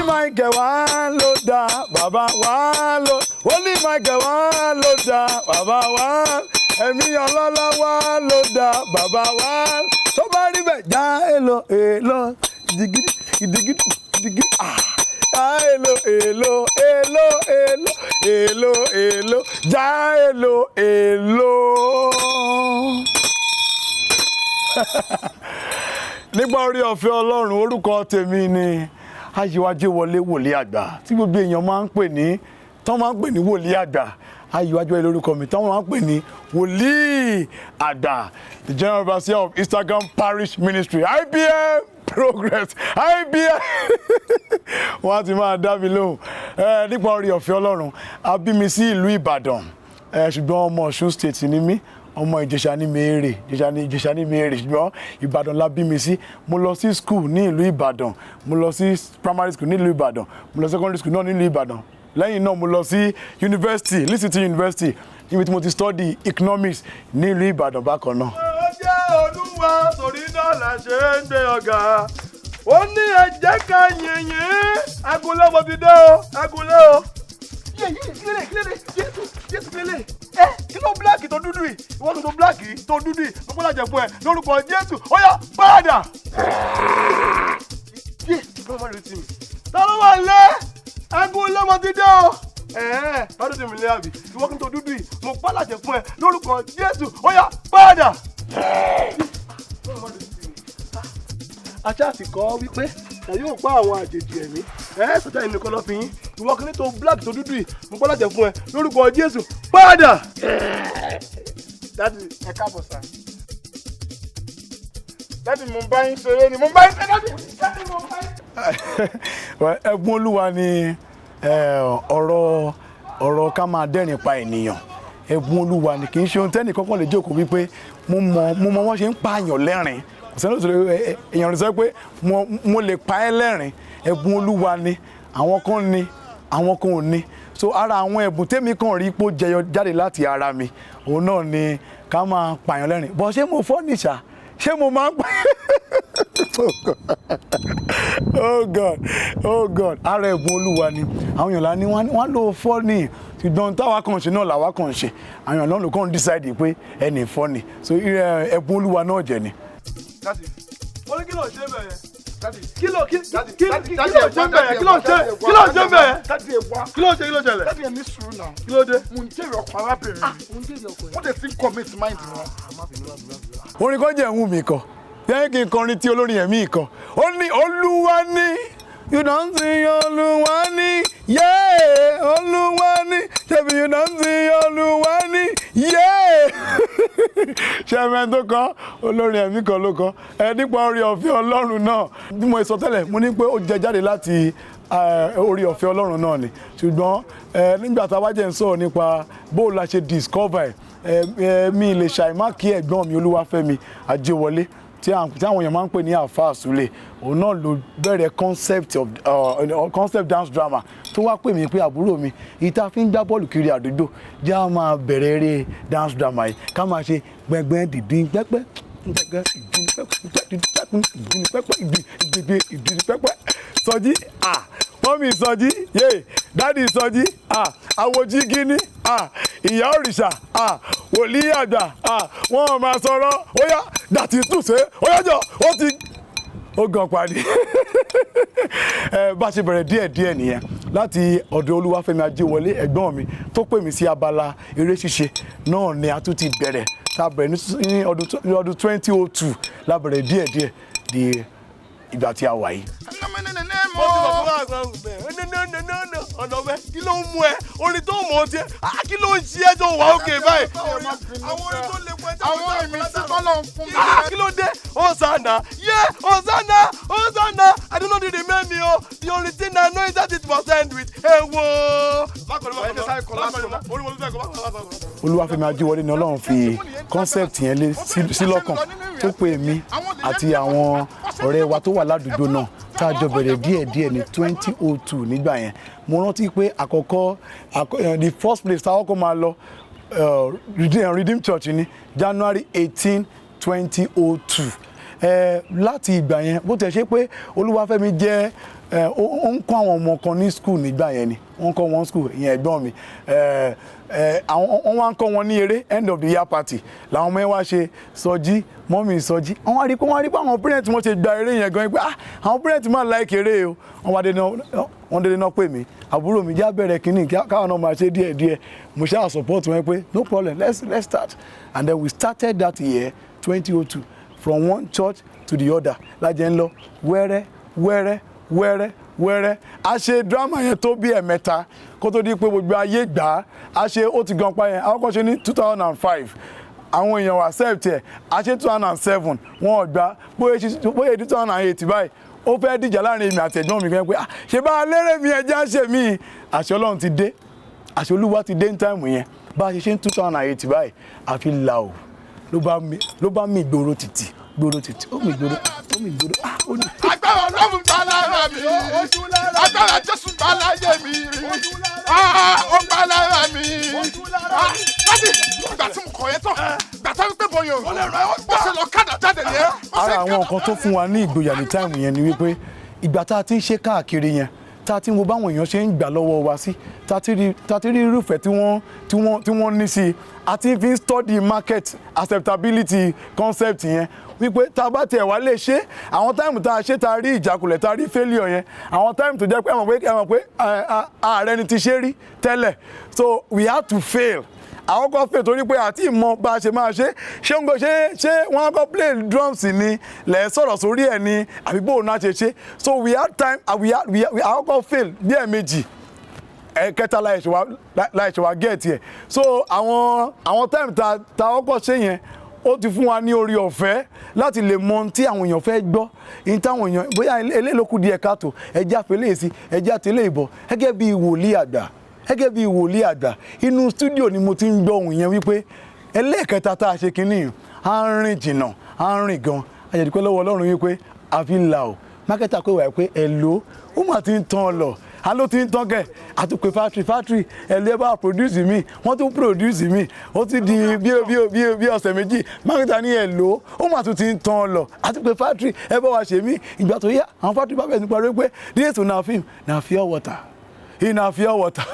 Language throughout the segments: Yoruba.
Michael wá ló dá bàbá wá ló, Holy Michael wá ló dá bàbá wá, ẹ̀mí ọlọ́lá wá ló dá bàbá wá. Tó bá rí bẹ́ẹ̀, já èlò èlò ìdígídí ìdígídí ìdígídí, ah èlò èlò èlò èlò èlò èlò, já èlò èlò. Nípa orí ọ̀fẹ́ Ọlọ́run, orúkọ tèmi ni Ayọ̀ajéwọlé Wòlíì Àgbà, tí gbogbo èèyàn máa ń pè ní, tán máa ń pè ní Wòlíì Àgbà. Ayọ̀ajéwọlé lórúkọ mi, tán máa ń pè ní Wòlíì Àgbà, the General Overseer of Instagram Parish Ministry, IBM Progress, IBM. Wọ́n á ti máa dá mi lóhùn. Nípa orí ọ̀fẹ́ Ọlọ́run, a bí mi sí ìlú Ìbàdàn, ṣùgbọ́n ọmọ Ọ̀ṣun State ni mí, ọmọ Ìjẹ̀ṣà ní mèrè, Ìjẹ̀ṣà ní, Ìjẹ̀ṣà ní mèrè, ṣùgbọ́n Ìbàdàn la bí mi sí. Mo lọ sí school ní ìlú Ìbàdàn, mo lọ sí primary school nílùú Ìbàdàn, mo lọ secondary school náà nílùú Ìbàdàn. Lẹ́yìn náà, mo lọ sí university, Lee City University, níbi tí mo ti study economics nílùú Ìbàdàn bákan náà. Ó jẹ́ Olúwa, torí náà là ṣe ń gbé ọ̀gá. Ó ní ẹ jẹ́ ká yìnyín. Agolé mo ti dé o, agolé o. Yé yé, kílélẹ̀ kílélẹ̀, Jésù Jésù, kílélẹ̀ ẹ, kí ló black tó dúdú yìí? Ìwọ́n tó black tó dúdú yìí, mo gbọ́dọ̀ jẹ fún ẹ lórúkọ Jésù, ó yá, padà. Yé, ló má lè tì mí. Ta ló wà lẹ́? Agolé mo ti dé o. Ẹ̀ẹ́, bá tó tì mí lé àbí? Ìwọ́n kí n tó dúdú yìí, mo gbọ́dọ̀ jẹ fún ẹ lórúkọ Jésù, ó yá, padà. Ajá ti kọ́ wípé ẹ yóò pa àwọn àjèjì ẹ̀mí ẹ sọjá ìnìkan kan lọ fi yín. Ìwọ kí ní tó black tó dúdú yìí, mo gbọ́dọ̀ jẹ fún ẹ lórúkọ Jésù, padà. Daddy, ẹ káàbọ̀ sá. Daddy, mo ń bá yín ṣeré ni, mo ń bá yín ṣeré, daddy. Daddy, mo ń bá yín. Well, ẹ̀bùn Olúwa ni ọ̀rọ̀ ká máa dẹ́rìn pa ènìyàn. Ẹ̀bùn Olúwa ni, kì í ṣe ohun tẹ́nì kọ́kọ́ lè jókòó wípé mo mọ wọ́n ṣe ń pààyàn lẹ́rìn. Kò sẹ́ni tó sọ èèyàn lè sọ pé mo lè pa ẹ́ lẹ́rìn. Ẹ̀bùn Olúwa ni. Àwọn kan ní, àwọn kan ò ní. So ara àwọn ẹ̀bùn tèmi kàn rí pé ó jẹyọ jáde láti ara mi, òun náà ni ká máa pààyàn lẹ́rìn. Bọ́ ṣé mo fọ́ nìṣà? Ṣé mo máa ń pa? Oh God, oh God! Ara ẹ̀bùn Olúwa ni. Àwọn èèyàn la ní wọ́n lò fọ́ ní, ṣùgbọ́n táwa kàn ṣe náà làwa kàn ṣe. Àwọn èèyàn náà ló kàn decide pé ẹnì fọ́ ni. So ẹ̀bùn Olúwa náà jẹ́ ni. Daddy, ó ní kí ló ń ṣe bẹ́ẹ̀ yẹn? Daddy, Kí ló kí Daddy, kí Daddy, kí ló ń ṣe bẹ́ẹ̀ yẹn? Kí ló ń ṣe, kí ló ń ṣe bẹ́ẹ̀ yẹn? Daddy, ẹ wá. Kí ló ń ṣe, kí ló ṣẹlẹ̀? Daddy, ẹ ní sùúrù náà. Kí ló dé? Mo ń jèrè ọkàn arábìnrin mi. Wọ́n dẹ̀ ti ń commit mind wọn. Orin kan jẹ́ ìwú mi kọ lẹ́yìn kí n kọrin tí olórin ẹ̀mí kọ. Ó ní Olúwa ní, you don see Olúwa ní, yeah, Olúwa ní, ṣebí you don see Olúwa ní, yeah. Ṣẹ́mi tó kọ́, olórin ẹ̀mí kan ló kọ́ ẹ. Nípa orí ọ̀fẹ́ Ọlọ́run náà, bí mo sọ tẹ́lẹ̀, mo ní pé ó jẹ jáde láti orí ọ̀fẹ́ Ọlọ́run náà ni. Ṣùgbọ́n nígbà tá a bá jẹ́ ń sọ̀rọ̀ nípa bó la ṣe discover ẹ, mi lè ṣàìmá kí ẹ̀gbọ́n mi Olúwafẹ́mi Ajéwọlé, tí àwọn èèyàn máa ń pè ní Àfáà Sule. Òun náà ló bẹ̀rẹ̀ concept of concept dance drama, tó wá pè mí pé, "Àbúrò mi, ìta fi ń gbá bọ́ọ̀lù kiri àdúgbò, jẹ́ á máa bẹ̀rẹ̀ eré dance drama yìí, ká máa ṣe gbẹ̀ngbẹ̀ng dìdín pẹ́pẹ́ gbẹ̀ngbẹ̀ng ìdín pẹ́pẹ́ ìdín pẹ́pẹ́ ìdín ìdín pẹ́pẹ́." Sọjí, ah, mummy Sọjí, yé, daddy Sọjí, ah, àwòjí gíní, ah, ìyá òrìṣà, ah, wòlíì àgbà, ah, wọ́n máa sọ̀rọ̀. Ó yá, dàtí tùsẹ̀, ó yá jọ, ó ti ó gan parí. Ẹ bá ṣe bẹ̀rẹ̀ díẹ̀díẹ̀ nìyẹn, láti ọ̀dọ̀ Olúwafẹ́mi Ajéwọlé, ẹ̀gbọ́n mi, tó pè mí sí abala eré ṣíṣe náà ni a tún ti bẹ̀rẹ̀. Tá a bẹ̀rẹ̀ ní ọdún 2002 la bẹ̀rẹ̀ díẹ̀díẹ̀ di ìgbà tí a wà yìí. Mo ti mọ̀ fún àgbà bẹ́ẹ̀. No, no, no, no, no, ọ̀nà bẹ́ẹ̀. Kí ló ń mú ẹ? Orin tó mọ̀ ọ́ tiẹ̀. Ah, kí ló ń ṣe ẹ́ tó wà òkè báyìí? Àwọn orin tó lè pẹ́. Àwọn ìmísí tọ́lọ̀ ń fún mi. Ah, kí ló dé? Hosanna, yeah, Hosanna, Hosanna. I don't know the many o. The only thing I know is that it was end with ewo. Olúwafẹ́mi Ajíwọlé ni Ọlọ́run fi concept yẹn lé sí lọ́kàn, tó pè mí àti àwọn ọ̀rẹ́ wa tó wà ládùúgbò náà, tá a jọ bẹ̀rẹ̀ díẹ̀díẹ̀ ní 2002. Nígbà yẹn, mo rántí pé àkọ́kọ́ the first place táwọn kọ́ máa lọ, Redeem Church ní January 18, 2002. Láti ìgbà yẹn, bó tẹ̀ ṣe pé Olúwafẹ́mi jẹ́ ó ń kọ́ àwọn ọmọ kan ní school nígbà yẹn ni wọ́n kọ́ wọn school ìyẹn, ẹ̀gbọ́n mi. Ẹ ẹ àwọn wọ́n wá ń kọ́ wọn ní eré. End of the year party làwọn ọmọ yẹn wá ṣe sọjí, mummy sọjí. Wọ́n wá rí pé àwọn parents wọn ṣe gba eré yẹn gan pé, ah, àwọn parents máa like eré o. Wọ́n wá dé náà, wọ́n dédé náà pè mí, "Àbúrò mi, já bẹ̀rẹ̀ kínní káwọn náà máa ṣe díẹ̀ díẹ̀." Mo ṣáà support wọn pé, "No problem, let's start." And then we started that year, 2002, from one church to the other lájẹ́ ń lọ wẹ́rẹ́ wẹ́rẹ́ wẹ́rẹ́ wẹ́rẹ́. A ṣe drama yẹn tó bí ẹ̀mẹ́ta kó tó di pé gbogbo ayé gbà á. A ṣe ó ti gan pa yẹn, àwọn kan ṣe ní 2005, àwọn èèyàn accept ẹ̀. A ṣe 2007, wọn ò gbà. Bóyá 2008 báyìí, ó fẹ́ dìjà láàrin èmi àti ẹ̀gbọ́n mi kan pé, "Ah, ṣe bá a lérè mi, ẹja ṣe mí." Àṣẹ Ọlọ́run ti dé, àṣẹ Olúwa ti dé ní time yẹn. Bá a ṣe ṣe ní 2008 báyìí, àfi là ó ló bá mi gbòòrò títì, gbòòrò títì, ó mi gbòòrò, ó mi gbòòrò, ah, ó ní. Agbára Ọlọ́run gbà lára mi, agbára Jésù gbà láyé mi. Ah, ó gbà lára mi. Ah, daddy, ìgbà tí mo kọ̀ yẹn tán, ìgbà tó ń pè bọ̀yàn bó ṣe lọ kádà jáde nìyẹn. Bó ṣe Ara àwọn nǹkan tó fún wa ní ìgboyà ní time yẹn ni wípé ìgbà tá a ti ń ṣe káàkiri yẹn, tá a ti ń wo báwọn èèyàn ṣe ń gbà lọ́wọ́ wa sí, tá a ti rí irúfẹ́ tí wọ́n ní sí i, a ti fi ń study market acceptability concept yẹn, wípé tá a bá tiẹ̀ wá lè ṣe àwọn time tá a ṣe, tá a rí ìjákulẹ̀, tá a rí failure yẹn, àwọn time tó jẹ́ pé ẹ mọ̀ pé ààrẹ ni ti ṣe rí tẹ́lẹ̀, so we had to fail. Àwọn kan fè torí pé àti ìmọ̀ bá a ṣe máa ṣe, ṣé ń gbọ́, ṣé wọ́n kọ́ play drums ni lẹ̀ sọ̀rọ̀ sórí ẹ̀ ni, àbí bóun náà ṣe ṣe. So we had time and we had we, we àwọn kan fail bí ẹ̀ẹ̀mejì, ẹ̀ẹ̀kẹta láìṣe wa get ẹ̀. So àwọn time ta ọkọ̀ ṣe yẹn, ó ti fún wa ní orí ọ̀fẹ́ láti lè mọ ohun tí àwọn èèyàn fẹ́ gbọ́, ní táwọn èèyàn bóyá eléyìí díẹ̀ káàtó, ẹjẹ́ àfẹlẹ́ sí, ẹjẹ́ àtẹlẹ́ ìbọ̀. Gẹ́gẹ́ bí wòlíì àgbà, inú studio ni mo ti ń gbọ́ ohùn yẹn wípé ẹlẹ́ẹ̀kẹta tá a ṣe kínní, à ń rìn jìnnà, à ń rìn gan. A jẹ́ dúpẹ́ lọ́wọ́ Ọlọ́run wípé a fi ń la o marketer pé wà pé ẹ̀ ló ó mà ti ń tán lọ, a ló ti ń tán kẹ̀. Àtúpè factory ẹ̀ lé bá produce mi, wọ́n tún produce mi. Ó ti di bí ọ̀sẹ̀ 2, marketer ní ẹ̀ ló ó mà tún ti ń tán lọ. Àtúpè factory, ẹ bá wa ṣe mí. Ìgbà tó yá, àwọn factory bá bẹ̀rẹ̀ nípa rẹ pé this na film na pure water, na pure water.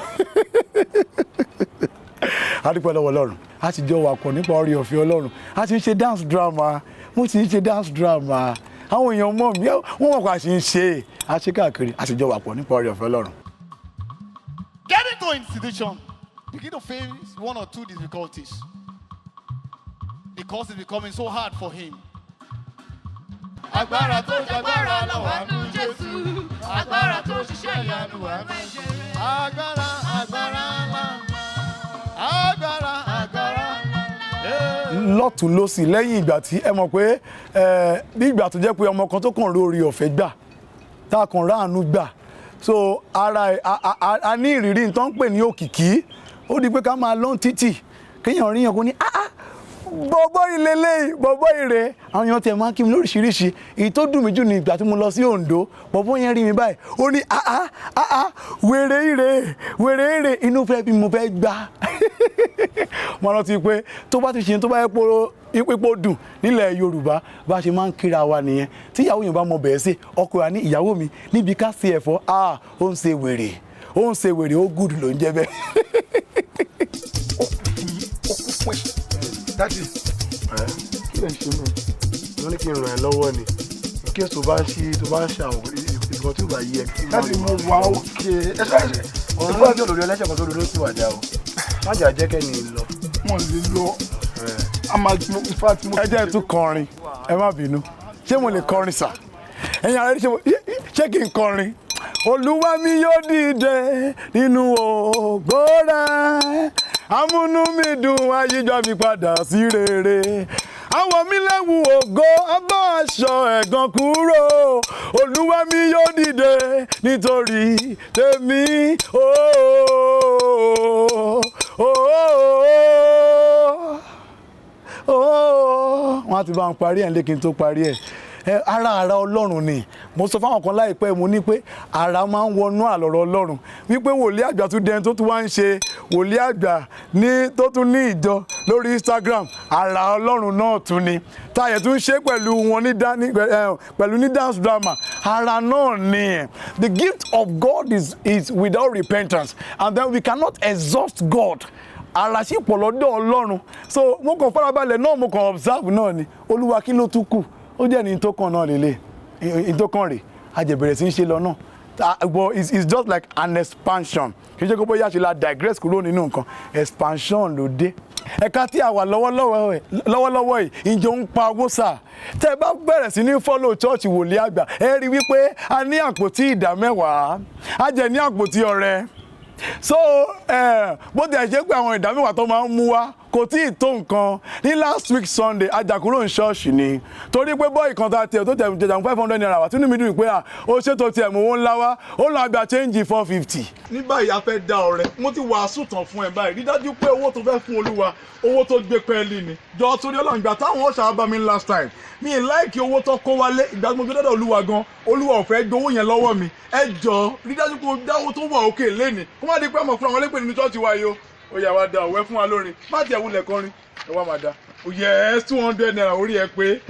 A dúpẹ́ lọ́wọ́ Ọlọ́run, a sì jọ wà pọ̀ nípa orí ọ̀fẹ́ Ọlọ́run. A ti ń ṣe dance drama, mo ti ń ṣe dance drama, àwọn èèyàn mọ̀ mí, wọ́n mọ̀ pé a sì ń ṣe é, a ṣe káàkiri, a sì jọ wà pọ̀ nípa orí ọ̀fẹ́ Ọlọ́run. Getting to institution, begin to face one or two difficulties because it's becoming so hard for him. Agbára tó jagbára lọ wà nù Jésù, agbára tó ṣiṣẹ́ ìyanu wà nù ẹ̀jẹ̀ rẹ̀. Agbára, agbára ńlá, agbára, agbára ńlá. Lọ́tún lọ́sì, lẹ́yìn ìgbà tí ẹ mọ̀ pé bí ìgbà tó jẹ́ pé ọmọ kan tó kàn rí orí ọ̀fẹ́ gbà, tá a kàn ráàánú gbà, so ara ẹ̀ a ní ìrírí tó ń pè ní òkìkí. Ó di pé ká máa lọ́n títì, kéèyàn ríyàn kó ní, "Ah ah, bọ̀bọ́ ìlélẹ́yìí, bọ̀bọ́ ìrẹ́." Àwọn èèyàn tiẹ̀ máa ń kí mi lóríṣiríṣi. Èyí tó dùn mí jù ní ìgbà tí mo lọ sí Oǹdó, bọ̀bọ́ yẹn rí mi báyìí, ó ní, "Ah ah ah ah, wèrè ìrè, wèrè ìrè." Inú fẹ́ bí mo fẹ́ gbá mo rántí pé tó bá ti ṣe tó bá yẹ pé dùn nílẹ̀ Yorùbá, bá a ṣe máa ń kíra wa nìyẹn. Tí ìyàwó yẹn bá mọ bẹ̀ẹ́ sí ọkọ wa ní ìyàwó mi níbi ká ṣe ẹ̀fọ́, ah, ó ń ṣe wèrè, ó ń ṣe wèrè, ó gùdù ló ń jẹ́ bẹ́ẹ̀. Ó kú fún ẹ. Daddy, Kí lè ṣe mí? Wọ́n ní kí n ràn ẹ́ lọ́wọ́ ni, in case tó bá ń ṣe àwọn ìkan tí ò bá yí ẹ. Daddy, mo wà òkè. Ẹ ṣe ẹ. Ọ̀run náà jẹ́ olórí ẹlẹ́ṣẹ̀ kan tó lórí sí wàjà o. Má jà jẹ́ kẹ́ni lọ. Wọ́n lè lọ. A máa, in fact, mo Ẹ jẹ́ tún kọrin, ẹ má bínú. Ṣé mo lè kọrin sà? Ẹ̀yin ará, ṣé kí n kọrin? Olúwa mi yóò dìde nínú ògo rẹ̀, amúnú mi dùn, ayíjọ́ mi padà sí rere, àwọn mi lẹ́wù ògo, abọ́ aṣọ ẹ̀gàn kúrò. Olúwa mi yóò dìde nítorí tèmi. Ooo ooo ooo, wọ́n á ti bá ń parí ẹ̀ lé kí n tó parí ẹ̀. Ara Ọlọ́run ni. Mo sọ fáwọn kan láìpẹ́, mo ní pé ara máa ń wọnú àlọ́rọ̀ Ọlọ́run, wípé wòlíì àgbà tún dẹni tó tún wá ń ṣe wòlíì àgbà ní tó tún ní ìjọ. lórí Instagram, àrà Ọlọ́run náà tún ni. Táyẹ̀ tún ṣe pẹ̀lú wọn ní pẹ̀lú ní dance drama, ara náà ni. The gift of God is without repentance, and then we cannot exhaust God. Ara sì pọ̀ lọ́dọ̀ Ọlọ́run. So mo kàn farabalẹ̀ náà, mo kàn observe náà ni. Olúwa, kí ló tún kù? Ó jẹ́ ní tó kàn náà lélẹ̀, ní tó kàn rè, a jẹ̀ bẹ̀rẹ̀ sí í ṣe lọ náà. But it's just like an expansion. Kì í ṣe kó bóyá ṣe la digress kúrò nínú nǹkan, expansion ló dé. Ẹ̀ka tí a wà lọ́wọ́lọ́wọ́ yìí, ìjọ ń pa owó sà. Tẹ́ ẹ bá bẹ̀rẹ̀ sí ní follow church Wòlíì Àgbà, ẹ rí wípé a ní àpótí ìdá 10, a jẹ́ ní àpótí ọrẹ. So bó ti ẹ̀ ṣe pé àwọn ìdá 10 tó máa ń mú wá kò tí ì tó nǹkan. Ní last week Sunday, ajakúrò ní ṣọ́ọ̀ṣì ni, torí pé boy kan tá tiẹ̀ tó tẹ̀ jẹjà ₦500 wá, tínú mi dùn pé à ó ṣètò tiẹ̀ mú owó ńlá wá, ó lọ àgbà change 450. Ní báyìí, a fẹ́ dá ọrẹ. Mo ti wàásù tán fún ẹ báyìí. Rí dájú pé owó tó fẹ́ fún Olúwa, owó tó gbé pẹ́ẹ́lí ni. Jọ, torí Ọlọ́run, ìgbà táwọn ọ̀ṣà bá mi last time, mi ì like owó tó kó wálé. Ìgbà tí mo gbé dọ́dọ̀ Olúwa gan, Olúwa ò fẹ́ gbowó yẹn lọ́wọ́ mi. Ẹ jọ, rí dájú pé o dáwó tó wà òkè léni, kó má di pé ọmọ fún àwọn olépè nínú church wa yìí o. Ó yá, wá dá òwe fún wa lórin. Má tiẹ̀ wulẹ̀ kọrin, ẹ wá máa dá. Yes, ₦200. Orí ẹ pé,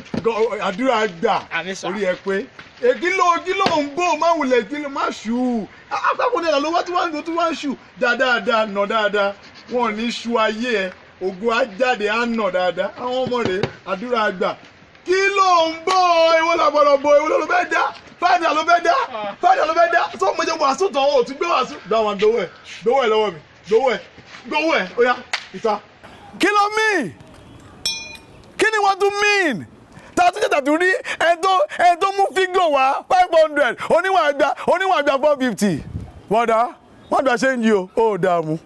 àdúrà gbà. Orí ẹ pé. Èkí ló kí ló ń bò? Má wulẹ̀, kí ló má ṣù. Àpapọ̀ náírà ló wá tí wọ́n ń tí wọ́n ń ṣù dáadáa, nà dáadáa. Wọn ò ní ṣu ayé ẹ. Ògùn á jáde, á nà dáadáa. Àwọn ọmọ rẹ̀, àdúrà gbà. Kí ló ń bò? Èwo làbọ̀rọ̀ bò? Èwo ló fẹ́ dá? Fáìdà ló fẹ́ dá, fáìdà ló fẹ́ dá. Sọ mo jẹ wàásù tán, ò tún gbé wàásù dá wọn. Gbowó ẹ, gbowó ẹ lọ́wọ́ mi, gbowó ẹ, gbowó ẹ. Ó yá, ìta. Kí ló mean? Kí ni wọ́n tún mean? Tá a tún jẹ́ tàtún rí ẹni tó mú figure wá 500, oníwà àgbà 450. Wọ́n dá wọ́n gbà ṣé ń yí o. Ó dààmú,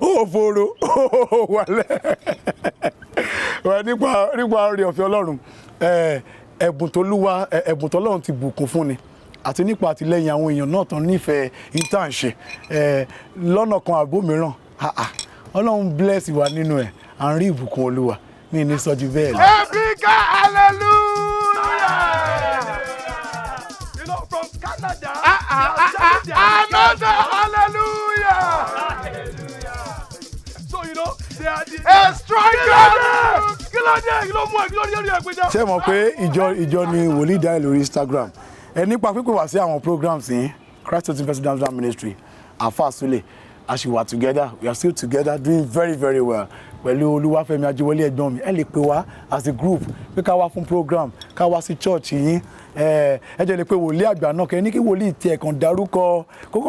ó fòrò, ó wàlẹ̀ wà nípa oore ọ̀fẹ́ Ọlọ́run, ẹ̀bùn tó lúwa, ẹ̀bùn tó Ọlọ́run ti bùkún fún ni, àti nípa àtìlẹ́yìn àwọn èèyàn náà tán nífẹ̀ẹ́ ìtànṣe lọ́nà kan àbó mìíràn. Ah, ah, Ọlọ́run bless wa nínú ẹ̀, à ń rí ìbùkún Olúwa. Mi ní sọ ju bẹ́ẹ̀ lọ. Ebika hallelujah. From Canada. Ah, ah, ah, ah, another hallelujah. So they are the. A striker. Kí ló dé? Kí ló mú ẹ? Kí ló dé? Kí ló dé? Ṣé mọ̀ pé ìjọ ni Wòlíì Dáì lórí Instagram ẹ, nípa pípè wá sí àwọn programs yìí, Christ University Dance Ministry, Afa Sule, a ṣì wà together. We are still together, doing very very well pẹ̀lú Olúwàfẹ́mi Ajíwọlé, ẹ̀gbọ́n mi. Ẹ lè pè wá as a group pé ká wá fún program, ká wá sí church yín. Ẹ jẹ́ lè pe wòlíì àgbà náà, kẹ́ ní kí wòlíì tiẹ̀ kàn dárúkọ, kó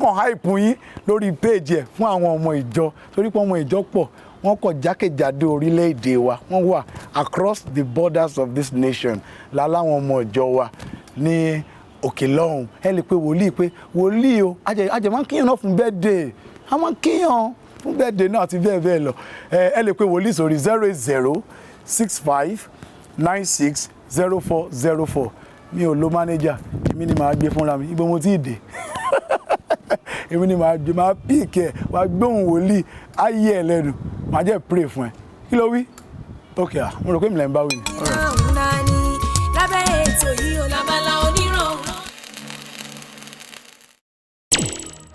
kàn hype yín lórí page ẹ̀ fún àwọn ọmọ ìjọ, torí pé ọmọ ìjọ pọ̀, wọ́n kọ̀ jákèjádò orílẹ̀-èdè wa. Wọ́n wà across the borders of this nation láláwọn ọmọ ìjọ wa ní òkè lọ́hùn. Ẹ lè pe wòlíì pé wòlíì o, àjẹ máa ń kíyàn náà fún birthday, a máa ń kíyàn fún birthday náà àti bẹ́ẹ̀ bẹ́ẹ̀ lọ. Ẹ lè pe wòlíì sórí 08065960404. Mi ò lo manager, èmi ni màá gbé fúnra mi. Ibo mo ti dé, èmi ni màá gbé, màá pick ẹ, màá gbóhùn wòlíì ayé ẹ lẹ́nu, màá jẹ́ pray fún ẹ. Kí ló wí? Ok, ah, mo rò pé mi lẹ́ ń bá wí ni. All right. Lábẹ́ ètò yìí ó lábala.